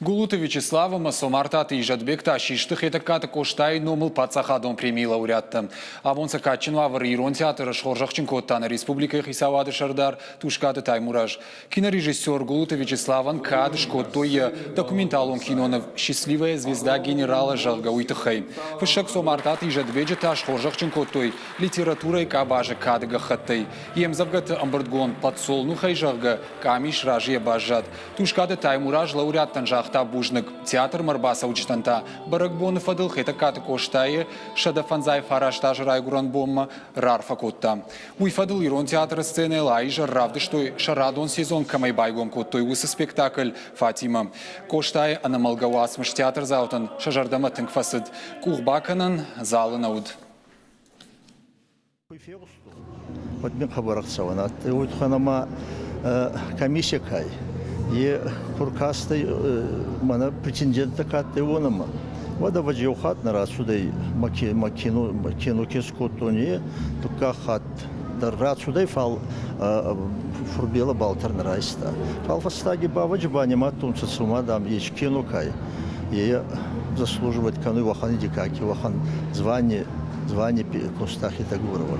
Гулуты Вячеслав ӕмӕ Цомартаты Изӕтбег та систы Хетӕгкаты Къостайы номыл паддзахадон премийы лауреаттӕ. Абон сӕ кадджын уавӕры Ирон театры схорзӕхджын кодта нӕ республикӕйы хицауады сӕрдар Тускъаты Таймураз. Кинорежиссер Гулуты Вячеславӕн кад скодтой йӕ документалон киноныв «Счастливая звезда генерала», зӕгъгӕ, уый тыххӕй. Фыссӕг Цомартаты Изӕтбеджы та схорзӕхджын кодтой литературӕйы къабазы кады гӕххӕттӕй. Йе мдзӕвгӕты ӕмбырдгонд «Подсолнухӕй», зӕгъгӕ, къамис разыйӕ баззад. Тускъаты Таймураз лауреаттӕн загъта бузныг. Театрмӕ ӕрбацӕуджытӕн та бӕрӕгбоны фӕдыл Хетӕгкаты Къостайы 159 азы райгуырӕн бонмӕ раарфӕ кодта. Уый фӕдыл Ирон театры сценӕйыл аизӕр равдыстой, сӕ радон сезон кӕмӕй байгом кодтой, уыцы спектакль «Фатимӕ». Къостайы ӕнӕмӕлгӕ уацмыс театрдзаутӕн сӕ зӕрдӕмӕ тынг фӕцыд. Къух бакӕнӕн залы нӕ уыд. Уӕд мин хъӕбӕр ӕхцӕуӕн адтӕй, уой туххӕн ӕма комиссия кай, е куркастӕй мӕнӕ претенденттӕ ка адтӕй, уонӕмӕ. Уӕд ӕвӕдзи еу хатт нӕ рацудӕй мӕ кино, кино ке скодтон, е дуккаг хатт дӕр рацудӕй, фал фурбелӕ балтӕр нӕ райста. Фал фӕстаги ба ӕвӕдзи банимадтонцӕ, цума, дам, ес кино кай, е заслуживает кӕнуй уӕхӕн идикаки, уӕхӕн звание, звание Коста Хетагурова.